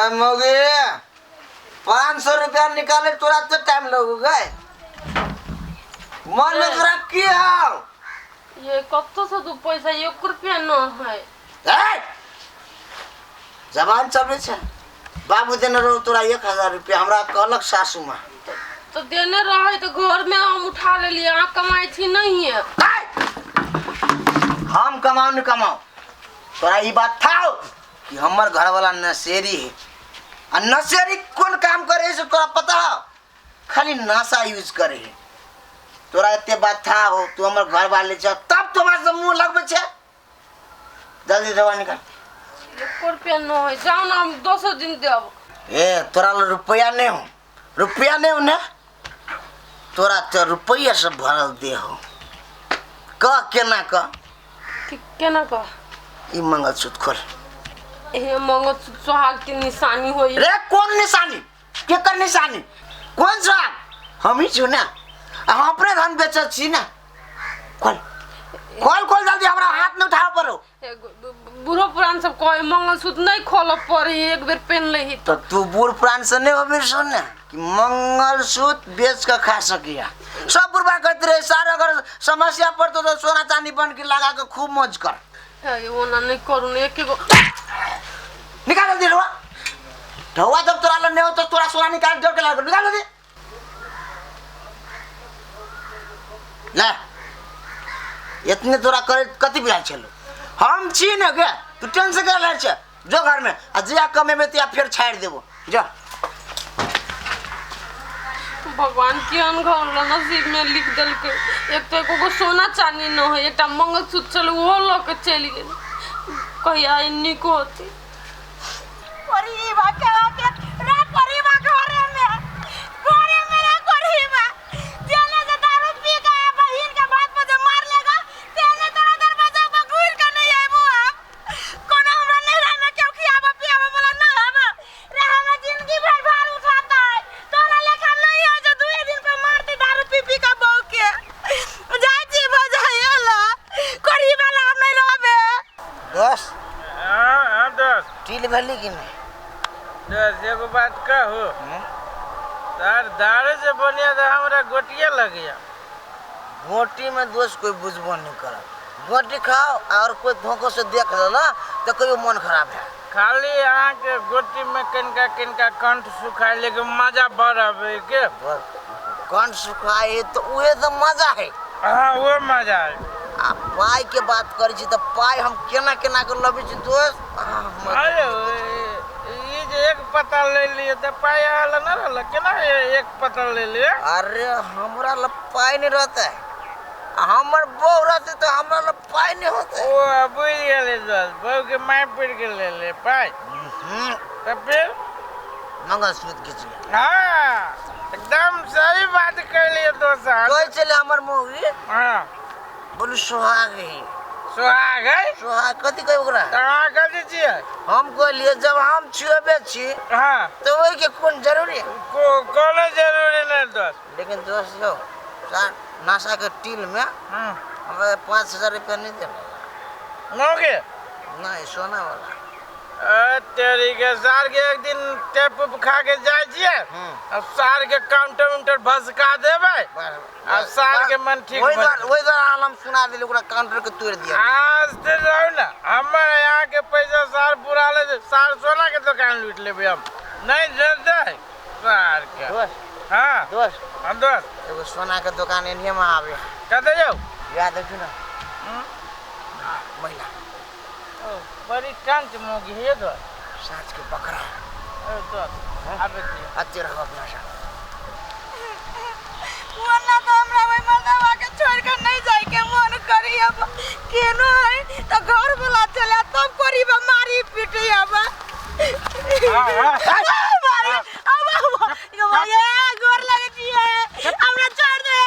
गए मौगी, 500 रुपया निकाले तोरा तो टाइम लगू गए। मन में तोरा की हौ? ये कत्तो से दू पैसा, एक रुपया न है। ए! जबान चलबै छै। बाबू देने रहो तोरा 1000 रुपया, हमरा कहलक सासू माँ। तो देने रहे तो घर में हम उठा लेलिए, अहाँ कमाई थी नहीं है। हम कमाओ न कमाओ, तोरा ई बात था कि हमर घरवाला नशेरी है। आ नशेरी कोन काम करे से तोरा पता हो? खाली नशा यूज करे है। तोरा एते बात था हो, तू हमर घर वाले छ तब तोरा से मुंह लगबे छे। जल्दी दवा निकाल। एक रुपया न है, जाओ ना हम दोसर दिन देब। ए तोरा ल रुपया नहीं हो, रुपया नहीं हो ना, तोरा तो रुपया से भरल दे हो। कह केना कह? केना कह? ई मंगलसूत्र खोल। हे मंगलसूत्र सोहाग के निशानी होई। रे कौन निशानी? केकर निशानी? कौन सोहाग? हम ही छु ना, आ हम अपने धन बेचत छी ना। खोल खोल खोल जल्दी, हमरा हाथ न उठाव पड़ो। बूढ़ो पुरान सब कहे मंगलसूत्र नहीं खोल पड़े, एक बेर पहन ले। तो तू बूढ़ पुरान से नहीं होबे सुन ना कि मंगलसूत्र बेच के खा सकिया। सब बुढ़बा कहते रहे सार अगर समस्या पड़तो तो सोना चांदी बन के लगा के खूब मौज कर। हे ओना नहीं करू ने, एक एगो निकाल जल्दी ढुआ ढुआ। जब तोरा ल नहीं हो तो तोरा सोना निकाल जोड़ के लगा, निकाल जल्दी। ले इतने तोरा करे कति बुझाइ छलो? हम छी ने गे, तू टेंशन के लै छै, जो घर में आ जिया कमेबे तिया फेर छाड़ि देबो जो। भगवान केहन घर ल नसीब में लिख देलकै। एक तो एको सोना चांदी न है, एकटा मंगलसूत्र छल ओहो लऽ के चलि गेल। कहिया ई नीक होतै? परिवा के के रे परिवा घरे में, घरे में रे परिवा जेने से दारू पी के बहिन के बात पर जो मार लेगा तेने तोरा दरवाजा पर घूर के नहीं आबो। आप कोनो हमरा नैहरा में केओ खियाबो पियाबो वाला ना हब रे। हमरा जिंदगी भर भार उठाता है, तोरा लेखा नहीं है जो दुए दिन पे मारते दारू पी पी के बहू के। जाय छी भजाएला करी वाला हम नहीं रहबे। दोस्त। हाँ हाँ दोस्त। टील भेली कि नहीं? दोस्त एगो बात कहू? तार दारू से बढ़िया तो हमरा गोटिया लगिया। गोटी में दोस्त कोई बुझबो नहीं करत। गोटी खाओ और कोई धोखो से देख लेला तो कहियो मन खराब है। खाली अहाँ के गोटी में कनिका कनिका कंठ सुखाय लेकिन मजा बड़ आवे के। कंठ सुखाए तो उहे तो मजा है। हाँ वो मजा है। आ पाई के बात करै छी तऽ पाई हम केना केना के लबै छी दोस्त। अरे ई जे एक पत्ता ले लिए तऽ पाई अहाँ लग न रहल, केना एक पत्ता ले लिए? अरे हमरा लग पाई नहीं रहता है, हमर बहू रहते तो हमरा लग पाई नहीं होते। ओ बुझि गेलै दोस्त, बहू के my पड़ के ले ले पाई। तऽ फिर मंगलसूत्र खींच ले। हाँ एकदम सही बात कहलिए दोस्त। कहै छलै हमर मौगी। हाँ बोलू सोहाग है। सोहाग है? सोहाग कथी कहै ओकरा? अहाँ कथी छियै? हम कहलिए जब हम छुएबे छी हाँ तो ओहि के कोन जरूरी है? कोनो जरूरी नहीं दोस्त। लेकिन दोस्त यौ नशा के टील में हमरा 5000 रुपया नहीं देने। मौगी? नहीं सोना वाला। तेरी के सार के एक दिन टेप उप खा के जाय छियै आ सार के काउंटर उंटर भसका देबै आ सार के मन ठीक ओहि द्वारा ओहि द्वारा हम सुना देली ओकरा काउंटर के तोड़ दिया। आज ते रहू ना हमर यहाँ के पैसा सार पूरा ले सार सोना के दुकान लूट लेबै हम नहीं देतै सार के। दोस्त। हाँ दोस्त। हाँ दोस्त। एगो सोना के दुकान एनिये में आवे। कतऽ जाउ? याद देखियौ ना महिला बड़ी कंच मोगी है तो साँझ के बकरा तो आबे छी अते रहो अपना साथ। वरना तो हमरा ओहि मर्दवा के छोड़ के नहीं जाय के मन करी। अब केनो है तो घर वाला चला तब करी बा मारी पीटी। अब अब ये गोर लगे छिए हमरा छोड़ दे।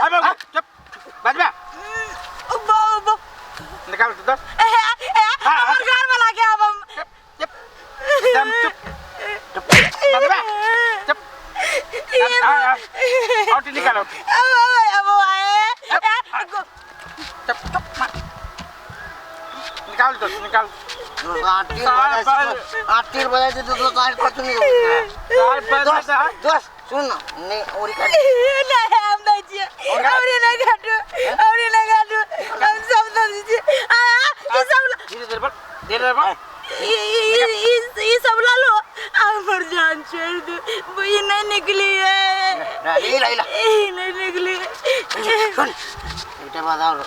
आबे चुप बजबा निकाल दो। हमर घर वाला के अब हम चुप एकदम चुप चुप बजबा चुप आउट निकाल आउट। अब आए चुप चुप निकाल दो निकाल। आटील बजाय छै, आटील बजाय छै तो दोस्त आज कछु नहीं सार होता। पैसा दोस्त दे। दोस्त सुन ना, नहीं और का नहीं हम नहीं छियै, औरे नहीं काटू, औरे नहीं काटू, हम सब दऽ छियै। आ ई सब धीरे धीरे बोल, धीरे धीरे बोल। ई ई ई ई सब ला लो, हमर जान छोड़ दो, ई नहीं निकली है, इला इला ई नहीं निकली। सुन, एकटा बात और,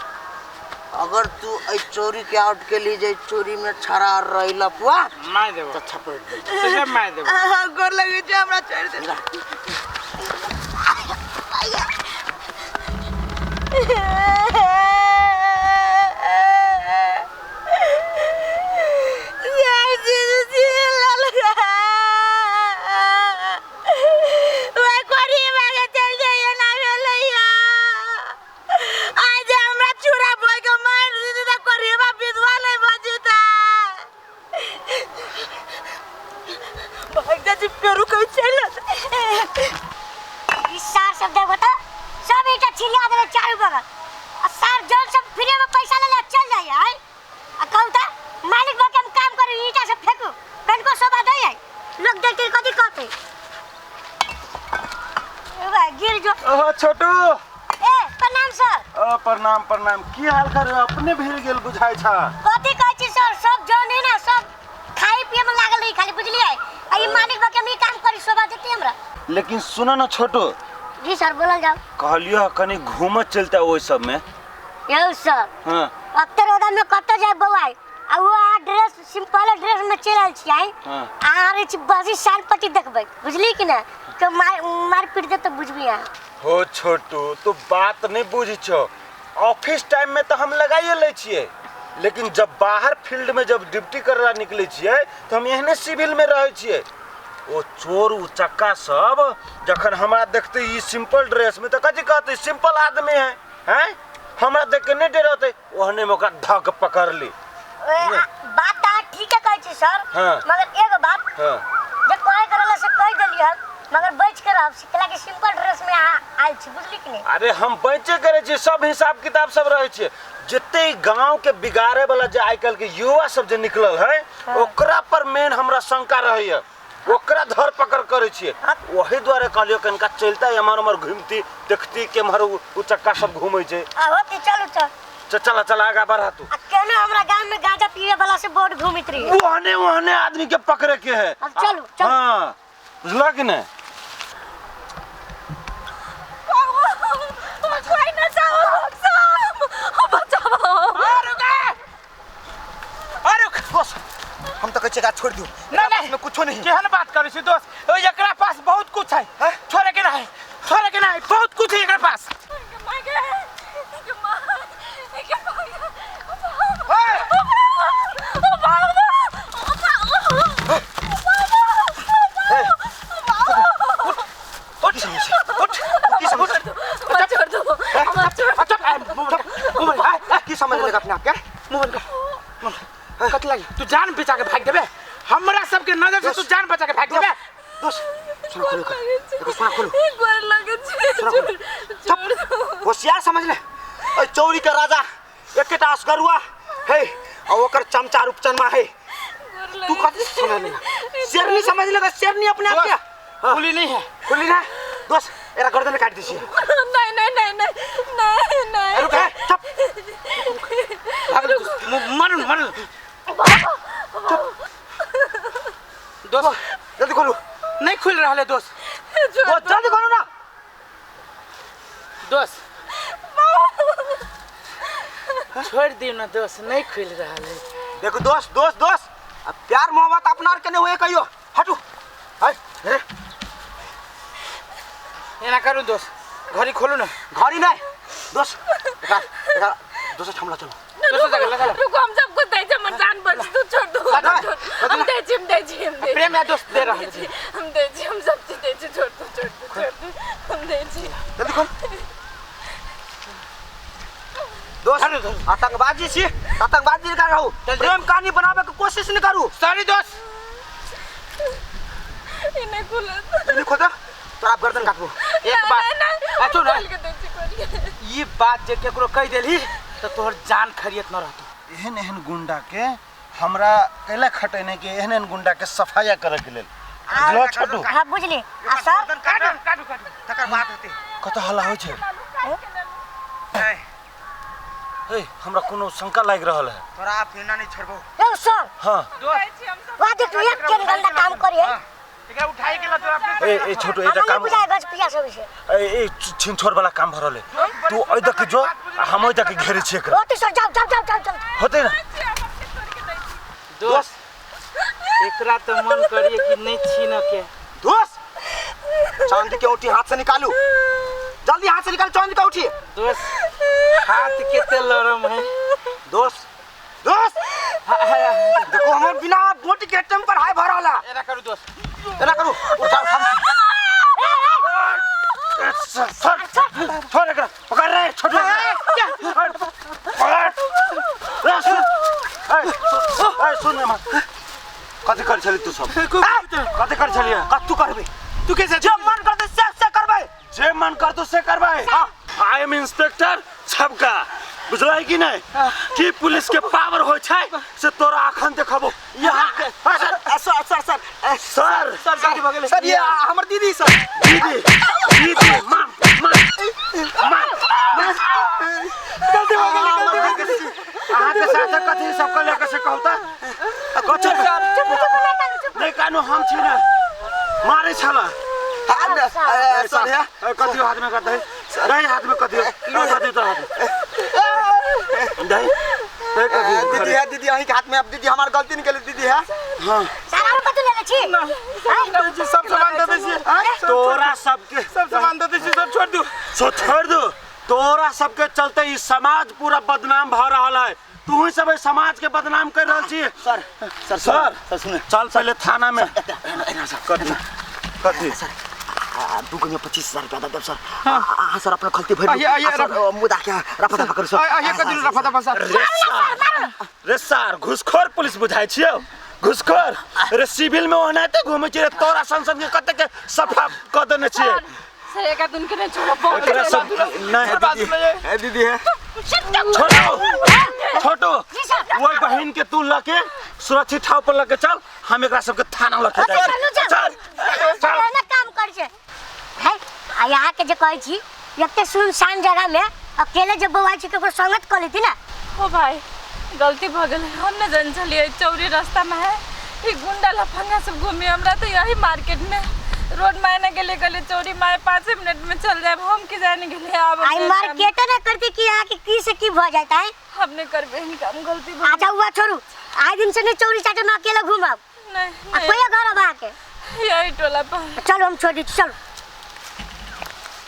अगर तू एहि चोरी के आउट के लिए जे चोरी में छड़ा रही लपुआ मार देबो। तो थप्पड़ दे। सीधे मार देबो। हाँ, गोर लगे छै, हमरा छोड़ दे। सब चीज छीन लेलकै। ओइ कोठीमे के चलि जाइए ना भेलैया। आइ जे हमरा चूड़ा बोइ के मारि देतै तऽ कोठीबा विधवा नहि भऽ जेतै। भागि जाइ छी, फेरो कभी चलि औतै। ई सार सब देखो तो सब ईटा छिड़िया देले चारू बगल, आ सार जल सब फ्री में पैसा ले ले चल जाइए आय। आ कहू त मालिक बके हम काम करू, ईटा सब फेंकू कनको शोभा दै है, लोग देख के कथी कहते। ए भाई गिर जो। ओहो छोटू। ए प्रणाम सर। प्रणाम प्रणाम, की हाल कर अपने भीड़ गेल बुझाय छा। कथी कहै छी सर, सब जन है ना सब खाई पिए में लागल रही खाली, बुझलियै। आ ई मालिक बके हम ई काम करी शोभा देती हमरा। लेकिन सुनो ना छोटू। जी सर बोलल जाओ। कहलियो कनी घूमत चलता ओइ सब में। यौ सर। हां अत्ते रौदा में कत जाय बौआई, आ वो आ ड्रेस सिंपल ड्रेस में चलि आयल छी आइ। हां अहाँ रे छी बसी शान पट्टी देखबै, बुझली कि ना, के मार मार पीट दे तो बुझबी अहाँ। हो छोटू तू बात नहीं बुझी छो, ऑफिस टाइम में तो हम लगाइए लै छियै, लेकिन जब बाहर फील्ड में जब ड्यूटी करे निकले छियै तो हम एहने सिविल में रहै छियै। ओ चोर उचक्का सब जखन हमरा देखते ई सिंपल ड्रेस में तो कथी कहते सिंपल आदमी है, हैं हमरा देख के नहीं डरते, ओहने में ओकरा धक पकड़ ली। बात त अहाँ ठीके कहै छी सर। हाँ। मगर एगो बात। हाँ। जे कहे करला से कहि देली हम, मगर बच के रहब, सिकला के सिंपल ड्रेस में अहाँ आयल छी, बुझली कि नहीं। अरे हम बचे करे छी, सब हिसाब किताब सब रहे छियै। जते गांव के बिगाड़े वाला जे आइ काल्हि के युवा सब जे निकलल है। हाँ। ओकरा पर मेन हमरा शंका रहैया, ओकरा धर पकड़ करे छियै। हाँ। वही दुआरे कहलियो कनिका चलता एम्हर उम्हर घूमती देखती केम्हर उचक्का सब घूमै छै। आ होती चलू चल। चल चल आगा बढ़ा तू। आ केना हमरा गांव में गांजा पिए वाला से बड़ घूमित रही। ओहने ओहने आदमी के पकड़े के है। अब चलू चलू। हाँ बुझला कि नहीं। कोई ना चाहो सब बचाओ। अरे रुक। दोस्त हम तो कहै छियै छोड़ दियौ, नहीं नहीं में कुछो नहीं। केहन बात करै छी दोस्त, ओ एकरा पास बहुत कुछ है, छोड़े के नहीं, छोड़े के नहीं, बहुत कुछ है एकरा पास। उठ उठ उठ छोड़ दो, छोड़ दो। की समझ लेगा अपने आप के? मोहन का कथी लागी तू जान बचा के भाग देबे, हमरा सबके नजर से तू जान बचा के भाग देबे। दोस्त सुनो खोलो, देखो सुना खोलो, गोर लगे छोड़ दो। होशियार समझ ले, ओइ चोरी के राजा एकेटा असगरुआ है और ओकर चमचा रूपचनमा है। तू कथी समझ लेगा? शेरनी समझ लेगा, शेरनी अपने आप के। खुली नहीं है, खुली ना दोस्त, एरा गर्दन में काट दी छी। नहीं नहीं नहीं नहीं नहीं नहीं रुक है, चुप भाग मर मर। दोस्त जल्दी खोलो। नहीं खुल रहा है दोस्त, दोस्त जल्दी खोलो ना दोस्त, छोड़ दियो ना दोस्त, नहीं खुल रहा है। देखो दोस्त दोस्त दोस्त, अब प्यार मोहब्बत अपना और के नहीं हुए कहियो, हटू हाय रे एना करू दोस्त, घड़ी खोलू ना। घड़ी नहीं दोस्त, एकरा एकरा दोस्त ठमला चलो, दोस्त जगह लगा। रुको हम सबको दे जे हमर जान बच, तू छोड़ दो, हम दे छी, हम दे छी, हम दे प्रेम है दोस्त दे रहा है, हम दे छी, हम सब चीज दे छी, छोड़ दो छोड़ दो छोड़ दो, हम दे छी। जल्दी खोल दोस्त, आतंकवादी छी, आतंकवादी का रहू, प्रेम कहानी बनावे के कोशिश नहीं करू। सॉरी दोस्त। ई नहीं खुलत, नहीं खोलत तोरा गर्दन काटबो। एक बात अच्छा ना, ये बात जे केकरो कह देली तो तोहर जान खरियत न रहतो। एहन एहन गुंडा के हमरा कैला खटेने के एहन एहन गुंडा के सफाया करे के लेल। बुझलो छोटू? हाँ बुझली। आ सर काटू काटू काटू, तकर बाद होते। कत हल्ला होइ छै? ए हमरा कोनो शंका लागि रहल है। तोरा फिरना नहीं छोड़बो। यौ सर। हां दोस्त वाह देखू एक केन गंदा काम करी है। एकरा उठाई के ला तोरा अपने। ए ए छोटू एकटा काम बुझाय गज पिया सब छै। ए ए छिनछोर वाला काम भरल है। तू ओइ दक जो हम ओइ दक घेरे छियै एकरा। होते सर, जाओ जाओ जाओ जाओ जाओ। होते ना दोस्त, एकरा तो मन करिए कि नहीं छीन के। दोस्त चांदी के औंठी हाथ से निकालू, जल्दी हाथ से निकालू चांदी का औंठी। दोस्त हाथ केते लरम है। दोस्त दोस्त देखो हमर बिना बोट के टेम्पर हाई भरला। एना करू दोस्त, एना करू। उठा सर छोड़ एकरा, पकड़ रे छोटू, पकड़ रे। सुन ए सुन ना, कथि कर छली तू सब? कथि कर छली? कत्तू करबे तू? कैसे जे मन करते से करबे, जे मन करतो से करबे। I am inspector छबका, बुझलै कि नहीं? की पुलिस के पावर होय छै से तोरा अखन देखबो। यहाँ के sir sir sir sir sir sir गलती भ गेलै सर, ये हमर दीदी सर, दीदी दीदी मां मां मां गलती भ गेलै, गलती भ गेलै। अहाँ के साथ कथि सब के लेके से कहू त कथि? नहीं कानू हम छी ना मारे छला। सर है कथि हाथ में कथि नहीं, हाथ में कथि कथि तो हाथ नहीं नहीं कथि। दीदी है, दीदी अहीं के हाथ में। अब दीदी हमार गलती निकले दीदी है। हां सारा कथि लेले छी? जी सब सामान दे दै छी तोरा सबके, सब सामान दे दै छी सब, छोड़ दू सो छोड़ दू। तोरा सबके चलते ई समाज पूरा बदनाम भ रहल है। तू ही सब समाज के बदनाम कर रहल छी। सर सर सर सर सुन, चल पहले थाना में। कथि कथि? सर 2 में 25,000 रुपया दे देब सर। हां सर अपना खलती भरि सर, मुदा के रफा दफा करू सर। आइए कथि रफा दफा सर? रे सर घुसखोर पुलिस बुझाइ छियौ, घुसखोर। रे सिविल में ओनाते घुमै छी रे, तोरा सन सन के कते के सफा क देने छियै। सर एक आदमी के नहीं छोड़ो, एकरा सब नहीं। दीदी दीदी है छोटू छोटू ओई बहिन के तू लके सुरक्षित ठाव पर लके चल, हम एकरा सबके थाना लके जाइ छी। चल चल ना काम कर छै है। आ यहाँ के जे कहै छी एते सुनसान जगह में अकेले जे बौआइ छी केकरो संगत क लेती ना। ओ भाई गलती भ गेल, हम न जन छलियै चौरी रास्ता में है ई गुंडा लफंगा सब घूमे। हमरा तो यही मार्केट में रोड मायने गेले गले चोरी माय 5 मिनट में चल जाए, हम की जाने गेले। आब आई मार्केट ना करती कि यहाँ के की से की भ जाता है। हमने करबे काम गलती भ। अच्छा हुआ छोड़ू, आज दिन से नहीं चोरी चाटे में अकेले घूमब नहीं। आ कोई घर अब आके यही टोला पर चलो हम छोड़ दी, चलो।